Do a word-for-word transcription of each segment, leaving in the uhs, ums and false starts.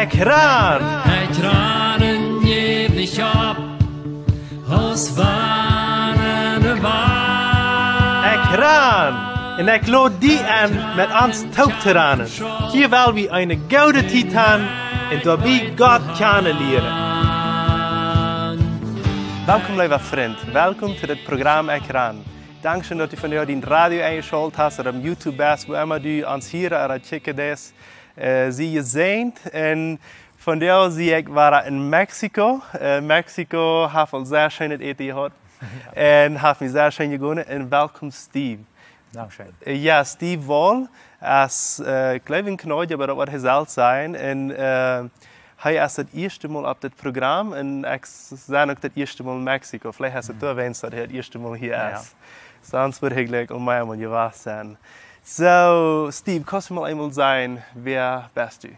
Ekjran! Ekjran, jäw nich opp, aus wann ne Wal. Ekjran! Un ekj lod die enn, met ons toop to ranen. Hia well wie eene goode Tiet han un doabie Gott kjanen lieren. Welkom, leewa Frint. Welkom to dit Program Ekjran. Dankscheen, daut du vondoag dien Radio enjeschalt hast ooda opp YouTube best, wua emma du ons hieren ooda kjikjen deist. Äh, sie jesäajent. Un vondoag sie ekj wada en Mexiko. Äh, Mexiko haft aul sea scheenet Äten jehaut. Un haft mie sea scheen jegonen. Un welkom, Steve. Dankscheen. Äh, jo, Steve Wall es, äh, ekj jleew, een Kanadia, oba daut woat hee selfst sennen. Un, äh, hee es daut ieeschte Mol opp dit Program. Un ekj sie uk daut ieeschte Mol en Mexiko. Veleicht es daut doawäajen, daut hee daut ieeschte Mol hia es. Sest wudd hee jlikj aul mea mol jewast sennen. Soo, Steve, kaust du mol eemol sajen, wäa best du?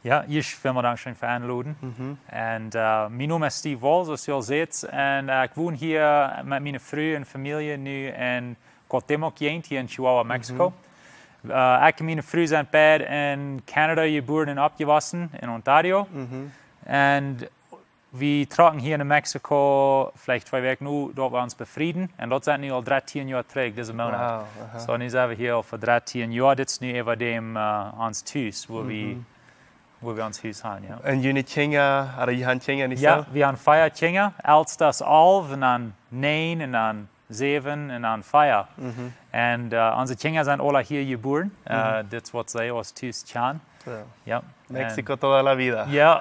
Jo, ieescht välmol dankscheen fa enloden. Un, äh, mien Nomen es Steve Wall, soo aus du aul sajchst. Un, äh, ekj won hia met miene Fru un Famielje nu en Cuauhtémoc Gegend, hia en Chihuahua, Mexiko. Äh, ekj un miene Fru sent beid en Canada jebuaren un oppjewossen, en Ontario. Un wie trocken hia no Mexiko, veleicht twee Wäakj no, daut wie ons befrieden. Un daut sent nu aul dartieen Joa trigj, disen Moonat. Wow, aha. Soo, nu sent wie hia aul fa dartieen Joa. Dit es nu äwa däm, äh, ons Hus, wua wie, wua wie ons Hus han, jo. Un june Kjinja, ooda jie han Kjinja, nich soo? Jo, wie han vea Kjinja. Eltsta es alf, un dan näajen, un dan säwen, un dan vea. Un, äh, onse Kjinja sent aula hia jebuaren. Äh, dit es waut see aus Hus kjanen. Jo. Jo. Mexiko toda la vida. Jo.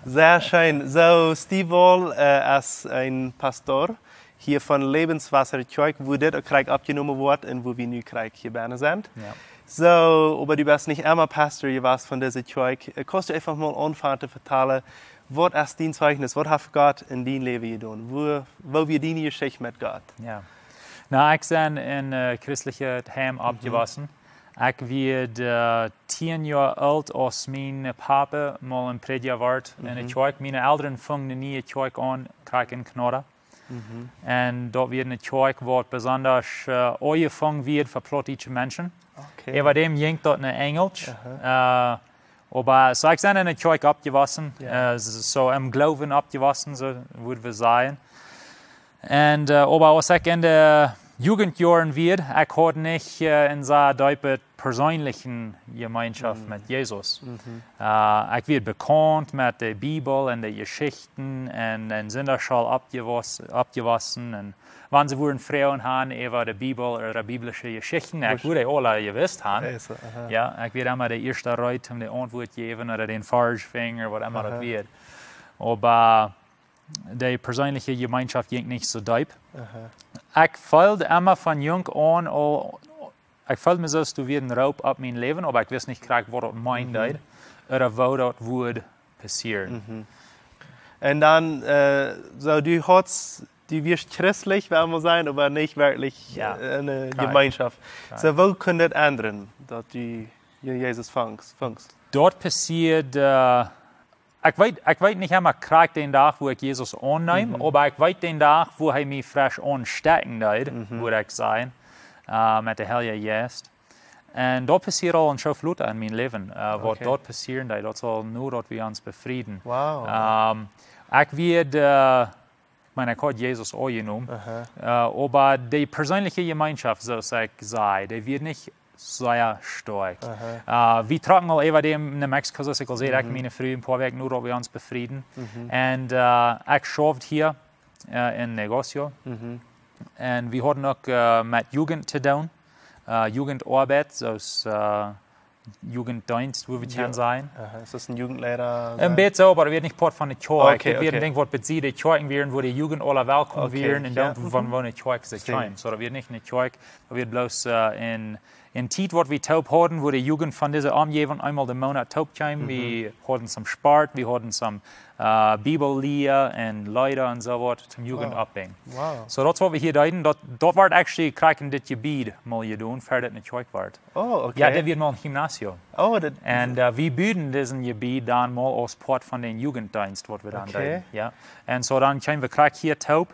Sea scheen. Soo, Steve Wall, äh, es een Pastor hia von Lebenswasser Kjoakj, wua dit uk krakjt oppjenomen woat un wua wie nu krakjt hia bennen sent. Jo. Soo, oba du best nich emma Pastor jewast von dise Kjoakj. Äh, kaust du eefach mol aunfangen to vetalen, waut es dien Zeichnis? Waut haft Gott en dien Läwen jedonen? Woo, woo wia diene Jeschicht met Gott? Jo. Na, ekj sie en, äh, christlichet Heim oppjewossen. Ekj wia, äh, tieen Joa oolt, aus mien Papa mol een Prädja wort en de Kjoakj. Miene Elren fungen ne niee Kjoakj aun, krakjt en Canada. Un daut wia ne Kjoakj, waut besonda, äh, aunjefungen wia fa plautdietsche Menschen. Okay. Äwa däm jinkj daut no Enjelsch. Aha. Äh, oba soo, ekj sie en ne Kjoakj oppjewossen, jo, äh, s-, soo em Gloowen oppjewossen, soo wudd wie sajen. Un, äh, oba aus ekj en de Jugendjoaren wia, ekj haud nich, äh, ne sea deepe perseenelje Jemeenschoft met Jesus. Äh, ekj wia bekaunt met de Bibel un de Jeschichten un, un en Sindachschool oppjewoss-, oppjewossen. Un wan see wudden Froagen han äwa de Bibel ooda biblische Jeschichten, ekj wudd aula jewist han. Jo, ekj wia emma de ieeschta Reed, om de Auntwuat jäwen ooda dän Varsch finjen, waut emma daut wia. Oba de perseenelje Jemeenschoft jinkj nich soo deep. Aha. Ekj feeld emma von jung aun aul, ekj feeld mie soo, aus doa wia een Roop opp mien Läwen, oba ekj wist nich krakjt, waut daut meenen deed, ooda woo daut wudd passieren. Un dan, äh, soo, du hast, du wieescht christlich, well wie sajen, oba nich werkjlich, jo, äh, ne Jemeenschoft. Krakjt. Soo, woo kunn daut endren, daut du, du Jesus fungst, fungst? Daut passieed, äh, Ekj weet, ekj weet nich emma krakjt dän Dach, wua ekj Jesus aunneem, oba ekj weet dän Dach, wua hee mie fresch aunstekjen deed, wudd ekj sajen, äh, met de Heilje Jeist. Un daut passieed aul een Schoof lota en mien Läwen, äh, waut daut passieren deed, daut es aul no daut wie ons befrieden. Wow. Ähm, ekj wia, äh, Ekj meen, ekj haud Jesus aunjenomen. Aha. Äh, oba de perseenelje Jemeenschoft, soo aus ekj säd, dee wia nich sea stoakj. Aha. Äh, wie trocken aul äwa däm no Mexiko, soo aus ekj aul säd, ekj un miene Fru een poa Wäakj no daut wie ons befrieden. Un, äh, ekj schauft hia, äh, en negocio. Un wie hauden uk, äh, met Jugend to doonen. Äh, Jugendoabeit, soo aus, äh, Jugenddeenst, woo wie kjennen sajen. Aha, es daut een Jugendleiter? Een bät soo, oba daut wia nich Poat von de Kjoakj. Okay, okay. Daut wia een Dinkj, waut bie de Kjoakjen wia, wua de Jugend aula welkom wia, un dan von woo ne Kjoakj see kjeemen. Soo, daut wia nich ne Kjoakj, daut wia bloos, äh, een, een Tiet, waut wie toop hauden, wua de Jugend von dise Omjäwunk eemol dän Moonat toop kjeem. Wie hauden some Sport, wie hauden some, äh, Bibellia un Leeda un soo waut toom Jugend oppbuen. Wow. Soo, daut es waut wie hia deeden. Daut, daut wort actually krakjt en dit Jebied mol jedonen, ver daut ne Kjoakj wort. Oh, okay. Jo, daut wia mol een Gymnasium. Oh, daut. Un, äh, wie buden disen Jebied dan mol aus Poat von dän Jugenddeenst, waut wie dan deeden. Okay. Jo. Un soo dan kjeemen wie krakjt hia toop.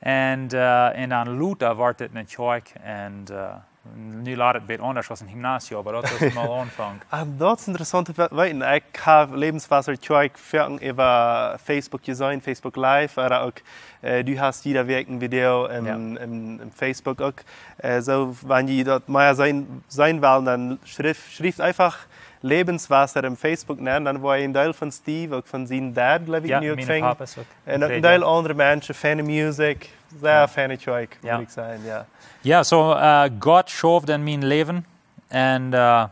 Un, äh, un dan lota wort et ne Kjoakj. Un, äh, Nu lat et een bät aundasch aus een Gymnasium, oba daut es mol Aunfank. Ah, daut es interessaunt to we-, weeten. Ekj hab Lebenswasser Kjoakj foaken äwa Facebook jeseenen, Facebook Live, ooda uk, äh, du hast jiede Wäakj een Video em, Ja. em, em Facebook uk. Äh, soo, wan jie daut mea seenen, seenen wellen, dan schrift, schrieft eefach Lebenswasser em Facebook nenn, dan woa jie een Deel von Steve, uk von sien Dad, jleew ekj, Jo, nu uk miene finjen. Papa es uk En een Prädja. Deel aundre Menschen, feine Musik, sea Jo. feine Kjoakj, Jo. mott ekj sajen, jo. Jo, soo, äh, Gott schauft en mien Läwen. En, äh,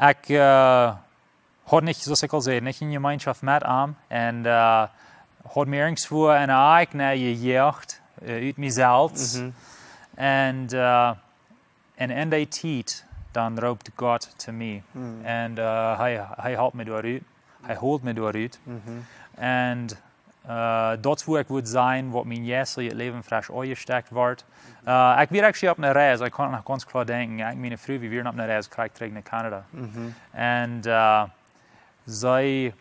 ekj, äh, haud nich, soo aus ekj aul säd, nich eene Jemeenschoft met am. En, äh, haud mie irjentwua enne Akj nenn jejoacht, äh, ut mie selfst. Mhm. En, äh, en en dee Tiet, dan roopt Gott to mie. Mhm. En, äh, hee, hee halpt mie doa rut. Hee holt mie doa rut. Mhm. En, äh, daut es woo ekj wudd sajen, waut mien jeistlichet Läwen fresch aunjestekjt woat. Äh, ekj wia actually opp eene Reis, ekj kaun noch gaunz kloa denkjen. Ekj un miene Fru, wie wieren opp eene Reis, krakjt trigj no Kanada. Mhm. En, äh, see,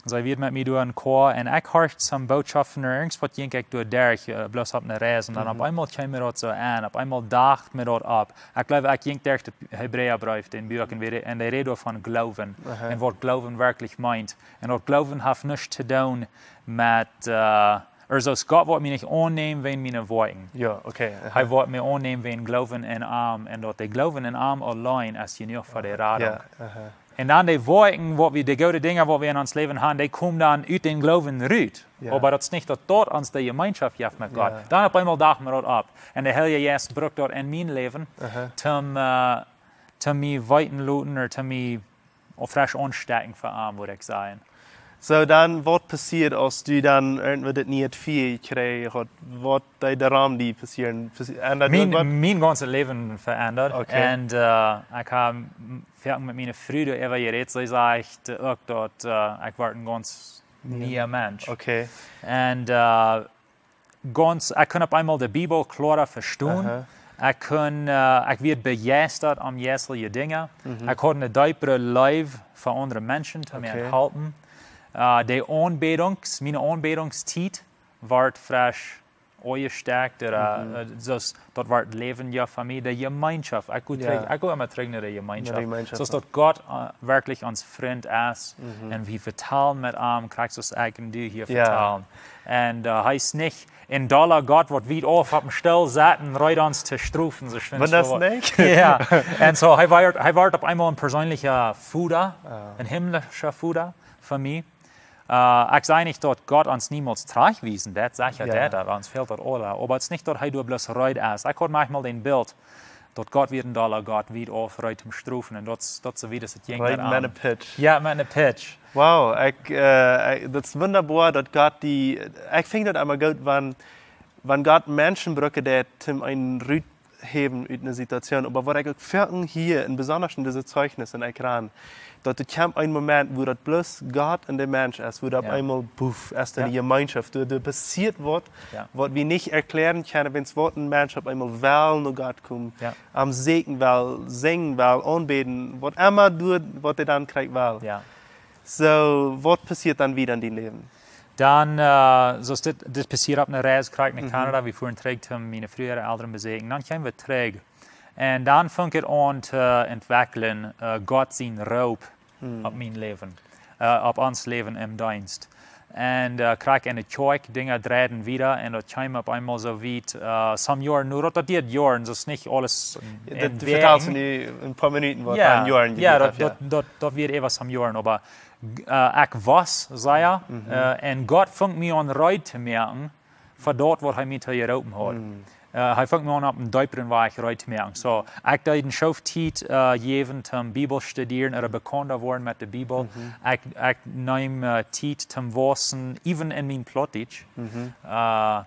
see wia met mie doa em Koa en ekj horcht soone Bootschoft, irjentwaut jinkj ekj doa derch, äh, bloos opp eene Reis. En dan Mhm. opp eemol kjeem mie daut soo aun, opp eemol docht mie daut opp. Ekj jleew, ekj jinkj derch dän Hebräabreef, dän Buak, en wie re-, en dee räd doa von Gloowen. Aha. En waut Gloowen werkjlich meent. En daut Gloowen haft nuscht to doonen met, äh, aulsoo Gott woat mie nich aunnämen wäajen miene Woakjen. Jo, okay, aha. Hee woat mie aunnämen wäajen Gloowen en am. En daut de Gloowen en am auleen es jenuach fa de Radunk. Jo, aha. En dan de Woakjen, waut wie, de goode Dinja, waut wie en ons Läwen haben, dee komen dan ut dän Gloowen rut. Jo. Oba daut es nich daut daut ons de Jemeenschoft jeft met Gott. Jo. Dan opp eemol docht mie daut opp. En de Heilje Jeist brukt daut en mien Läwen, Aha. toom, äh, toom mie weeten loten ooda toom mie fresch aunstekjen fa am, wudd ekj sajen. Soo, dan, waut passieed, aus du dan irjentwaut daut niee Fia kjrieejen deedst? Waut deed doaraun die passieren? Passi-, endad Mien, irjentwaut? Mien gaunzet Läwen veendad. Okay. En, äh, ekj hab m-, foaken met miene Fru doaräwa jerät, see sajcht, äh, uk daut, äh, ekj wort een gaunz Jo. niea Mensch. Okay. En, äh, gaunz, ekj kunn opp eemol de Bibel kloara vestonen. Aha. Ekj kunn, äh, ekj wia bejeistat om jeistelje Dinja. Mhm. Ekj haud eene deepre Leew fa aundre Menschen, toom an Okay. halpen. Äh, de Aunbädungs-, miene Aunbädungstiet wort fresch aunjestekjt, ooda, Mhm. äh, soo aus daut wort läwendja fa mie, de Jemeenschoft. Ekj go Jo. trigj, ekj go emma trigj no de Jemeenschoft. No de Jemeenschoft, Soo aus jo. daut Gott, äh, werkjlich ons Frint es. Mhm. En wie vetalen met am, krakjt soo aus ekj un du hia Jo. vetalen. En, äh, hee es nich een dolla Gott, waut wiet auf opp een Stool sett un reed ons to strofen, soo schwind Wan daut soo. nich? Jo. En soo, hee wort, hee wort opp eemol een perseenlicha Voda, Ah. een himmlischa Voda fa mie. Äh, ekj saj nich daut Gott ons niemols trajchtwiesen deit, secha Jo. deit hee, ons fält daut aula. Oba et es nich daut hee doa bloos reed es. Ekj haud maunchmol daut Bilt, daut Gott wia een dolla Gott, wiet auf, reed toom strofen. En daut, daut soo wiet aus et jinkj Reed met met am. eene Pitch. Jo, met eene Pitch. Wow, ekj, äh, ekj, daut es wundaboa, daut Gott die, ekj finj daut emma goot, wan, wan Gott Menschen brucken deit, om eenen rut häwen ut eene Situation. Oba waut ekj uk foaken hia, en besonda en dise Zeichnisse, en ekj ran, daut et kjemt een Moment, wua daut bloos Gott un de Mensch es, wua daut opp Jo. eemol, buff, es Jo. eene Jemeenschoft. Doa, doa passieet waut, Jo. waut wie nich erkjläaren kjennen, wan waut een Mensch opp eemol well no Gott komen, Jo. am säkjen well, sinjen well, aunbäden, waut emma doa, waut hee dan kjrieen well. Jo. Soo, waut passieet dan wieda en dien Läwen? Dan, äh, soo aus dit, dit passieed opp eene Reis, krakjt no Mhm. Kanada, wie fuaren trigj om miene Fru äare Elren to beseakjen. Dan kjeemen wie trigj. En dan funk et aun to entwekjlen, äh, Gott sien Roop Hmm. opp mien Läwen, äh, opp ons Läwen em Deenst. En, äh, krakjt en de Kjoakj, Dinja dreiden wieda, en daut kjeem opp eemol soo wiet, äh, some Joaren, nu daut, daut dieed Joaren, daut es nich aules Jo, en daut Wäakjen. vetalen wie nu een poa Minuten, waut Jo, dan Joaren jo, jeduat daut, haft, jo. daut, daut, daut wia äwa some Joaren, oba, äh, ekj wia, saj ekj, Mhm. äh, en Gott funk mie aun reed to moaken, fa daut, waut hee mie to jeroopen haud. Mhm. Äh, hee funk mie aun opp eenen deepren Wajch reed to moaken. Soo, ekj deed eene Schooftiet, äh, jäwen toom Bibel studieren ooda bekaunda woaren met de Bibel. Mhm. Ekj, ekj neem, äh, Tiet toom wausen, even en mien Plautdietsch. Mhm. Äh,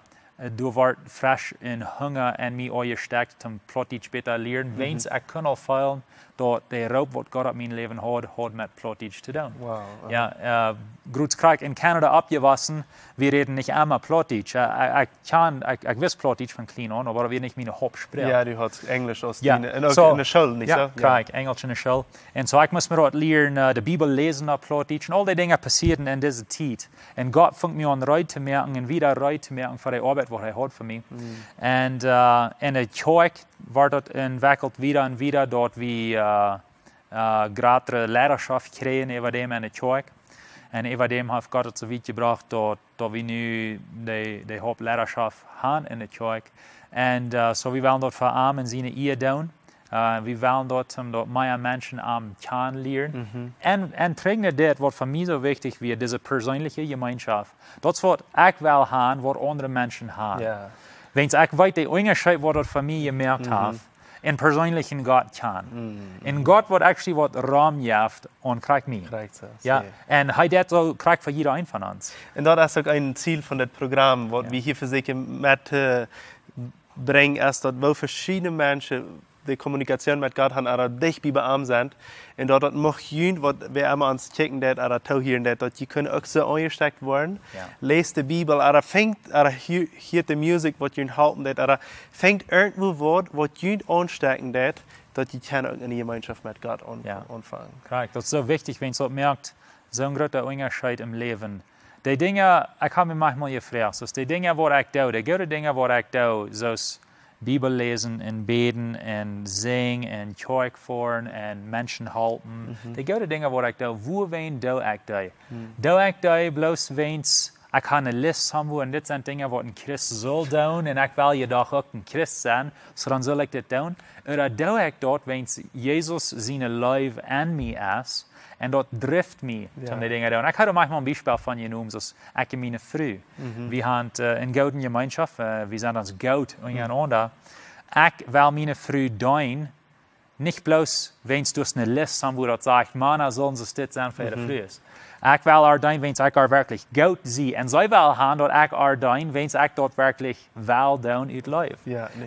doa wort fresch een Hunga en mie aunjestekjt toom Plautdietsch bäta lieren. Mhm. Wiels ekj kunn aul feelen, daut de Roop, waut Gott opp mien Läwen haud, haud met Plautdietsch to doonen. Wow, aha. Jo, äh, grootkrakjt en Kanada oppjewossen, wie räden nich emma Plautdietsch. Äh, ekj, ekj kaun, ekj, ekj wist Plautdietsch von kjlien aun, oba daut wia nich miene Hauptsproak. Jo, du haudst Enjlisch aus Jo, diene, en uk soo, en de School, nich jo, soo? Jo. krakjt, Enjlisch en de School. En soo, ekj must mie daut lieren, äh, de Bibel läsen opp Plautdietsch. En aul dee Dinja passieeden en dise Tiet. En Gott funk mie aun reed to moaken en wieda reed to moaken fa de Oabeit, waut hee haud fa mie. Mhm. En, äh, en de Kjoakj, wort daut entwekjelt wieda un wieda, daut wie, äh, äh, jratre Leidaschoft kjrieejen äwa däm enne Kjoakj. Un äwa däm haft Gott et soo wiet jebrocht, daut, daut wie nu de, de Hauptleidaschoft han enne Kjoakj. Un, äh, soo, wie wellen daut fa am en siene Ea doonen. Äh, wie wellen daut, om daut mea Menschen am kjanen lieren. Un, un trigj no dit, waut fa mie soo wichtich wia, dise perseenelje Jemeenschoft. Daut es waut ekj well han, waut aundre Menschen han. Wiels ekj weet, de Unjascheet, waut daut fa mie jemoakt haft, en perseeneljen Gott kjanen. En Gott, waut actually waut Rum jeft aun krakjt mie. Un hee deit soo krakjt fa jieda een von ons. Un daut es uk een Ziel von dit Program, waut wie hia vesieekjen met, äh, brinjen, es daut woo veschiedne Menschen de Kommunikation met Gott han, ooda dicht bie am sent. Un daut daut mucht junt, waut, wäa emma ons kjikjen deit, ooda toohieren deit, daut jie kjennen uk soo aunjestekjt woaren. Läst de Bibel, ooda fangt, ooda hie-, hieet de Musikj, waut junt halpen deit, ooda fangt irjentwoo waut, waut junt aunstekjen deit, daut jie kjennen uk eene Jemeenschoft met Gott aun-, aunfangen. Krakjt, daut es soo wichtich, wan eena daut moakt, soon groota Unjascheet em Läwen. De Dinja, ekj hab mie maunchmol jefroacht, soo de Dinja, waut ekj doo, de goode Dinja, waut ekj doo, soo aus Bibel läsen un bäden un sinjen un Kjoakj foaren un Menschen halpen, de goode Dinja, waut ekj doo, wuawäajen doo ekj dee? Doo ekj dee bloos wiels ekj hab eene List somewhere un dit sent Dinja, waut een Christ saul doonen, un ekj well je doch uk een Christ sennen, soo dan saul ekj dit doonen? Ooda doo ekj daut, wiels Jesus siene Leew aun mie es, un daut drift mie, om de Dinja doonen? Ekj hab maunchmol een Biespel von jenomen, soo aus ekj un miene Fru. Wie han, äh, eene goode Jemeenschoft, äh, wie sent ons goot unjarenaunda. Ekj well miene Fru deenen, nich bloos, wiels doa eene List aun, wua daut sajcht, Mana sellen soo dit sennen fa äare Frues. Ekj well äa deenen, wiels ekj äa werkjlich goot sie. Un see well han, daut ekj äa deen, wiels ekj daut werkjlich well doonen ut Leew.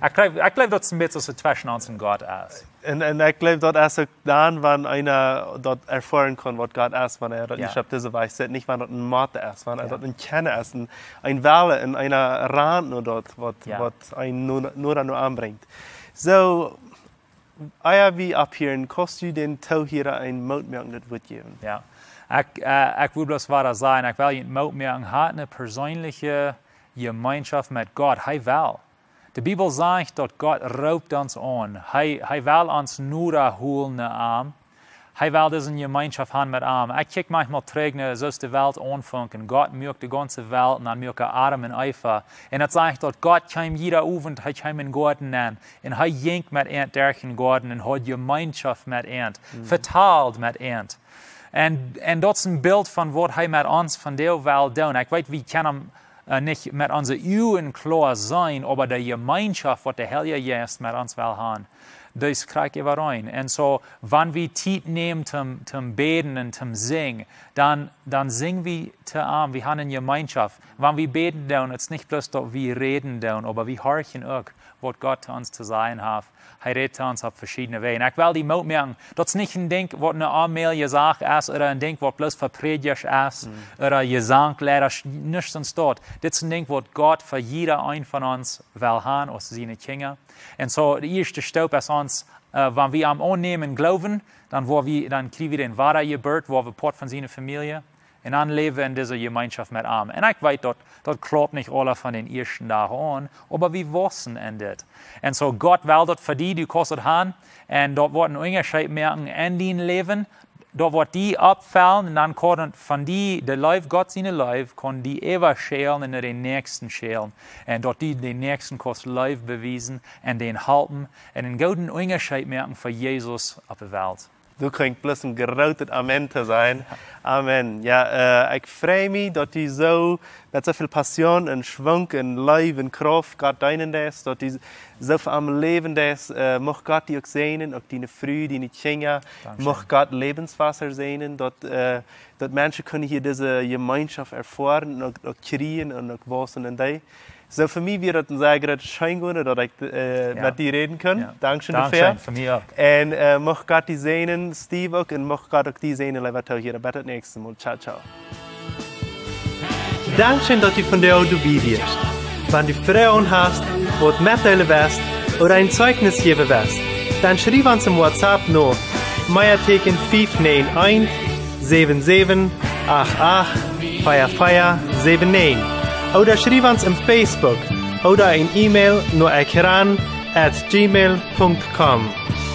Ekj jleew, ekj jleew, daut es een bät soo aus daut tweschen ons un Gott es. Un, un ekj jleew, daut es uk dan, wan eena daut erfoaren kaun, waut Gott es, wan hee daut nich opp dise Wies sitt, nich wan daut een Mott es, wan hee daut een Kjanen es, een, een Wellen, een, een Rand no daut, waut, waut een no, no, no aunbrinjt. Soo, ea wie opphieren, kaust du dän Toohiera een mootmoakendet Wuat jäwen? Jo. Ekj, äh, ekj well bloos wada sajen, ekj well junt mootmoaken, hat eene perseenelje Jemeenschoft met Gott. Hee well. De Bibel sajcht, daut Gott roopt ons aun. Hee, hee well ons noda holen no am. Hee well dise Jemeenschoft han met am. Ekj kjikj maunchmol trigj no, soo aus de Welt aunfunk. Gott muak de gaunze Welt un dan muak hee Adam un Eva. Un daut sajcht, daut Gott kjeem jieda Owent, hee kjeem em Goaden aun. Un hee jinkj met an derch dän Goaden un haud Jemeenschoft met an, vetald met an. Un, un daut es een Bilt von waut hee met ons vondoag well doonen. Ekj weet, wie kjennen am, äh, nich met onse Uagen kloa seenen, oba de Jemeenschoft, waut de Heilje Jeist met ons well han, daut kjrie wie äwareen. Un soo, wan wie Tiet nämen toom, toom bäden un toom sinjen, dan, dan sinj wie to am, wie han eene Jemeenschoft. Wan wie bäden doonen, et es nich bloos, daut wie räden doonen, oba wie horchen uk, waut Gott to ons to sajen haft. Hee rät to ons opp veschiedne Wäaj. Ekj well die mootmoaken, daut es nich een Dinkj, waut eene aulmäajliche Sach es, ooda een Dinkj, waut bloos fa Prädjasch es, ooda Jesankjleida, nuscht soo aus daut. Dit es een Dinkj, waut Gott fa jieda een von ons well han, aus siene Kjinja. Un soo, de ieeschte Stap es ons, äh, wan wie am aunnämen, jleewen, dan woa wie, dan kjrie wie dän Wadajeburt, woa wie Poat von siene Famielje. Un dan läwen wie en dise Jemeenschoft met am. Un ekj weet, daut, daut klopt nich aula von dän ieeschten Dach aun, oba wie wausen en dit. Un soo, Gott well daut fa die, du kaust daut han. Un daut woat een Unjascheet moaken en dien Läwen. Daut woat die oppfaulen un dan kaun et von die, de Leew, Gott siene Leew, kaun die äwaschälen un no dän Näakjsten schälen. Un daut du dän Näakjsten kaust Leew bewiesen un dän halpen un een gooden Unjascheet moaken fa Jesus opp de Welt. Du kjrichst bloos een grootet Amen to sajen. Amen. Jo, äh, ekj frei mie, daut du soo met soo väl Passion un Schwung un Leew un Krauft Gott deenen deist, daut du soo väl aum Läwen deist. Äh, mucht Gott die uk säajnen, uk diene Fru, diene Kjinja. Mucht Gott Läwenswota säajnen, daut, äh, daut Menschen kjennen hia dise Jemeenschoft erfoaren un uk, uk kjrieen un uk wausen en dee. Soo, fa mie wia daut een sea grootet Scheen, daut ekj, äh, met die räden kunn. Dankscheen doafäa. Fa mie uk. Un, äh, mucht Gott die säajnen, Steve uk, un mucht Gott uk die säajnen, leewa Toohiera. Bat daut näakjste Mol. Ciao, ciao. Dankscheen, daut du vondoag doabie wieescht. Wan du Froagen hast, waut metdeelen west ooda een Zeichnis jäwen west, dan schriew ons em WhatsApp no mea Tieekjen fiew näajen eent, säwen säwen, acht acht, vea vea, säwen näajen. Ooda schriew ons em Facebook ooda een E-Mail no ekran at gmail punkt com.